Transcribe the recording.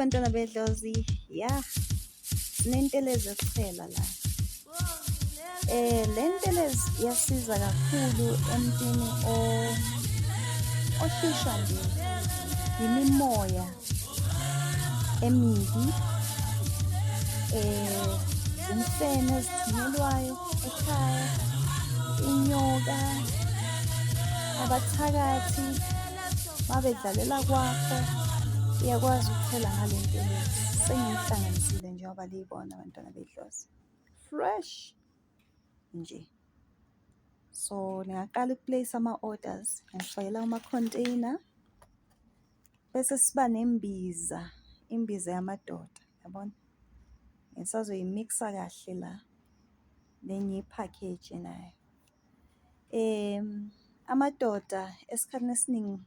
Bantwana bedlozi, ya, sinentelezi yokuchela la. Le ntelezi iyasiza kakhulu emntwini ohlushwa nje yimimoya emibi, imfene ezithunyelwayo ekhaya, inyoka, abathakathi mabedlalela kwakho, uyakwazi ukuchela ngale ntelezi. Sengiyihlanganisile njengoba niyibona bantwana bedlozi. Fresh nje. So ningaqala uku-place ama-orders, ngifakela ama-container bese siba nembiza, imbiza yamadoda, yabona? Ngisazoyi-mix-a kahle la, then ngiyi-package nayo. Amadoda esikhathini esiningi.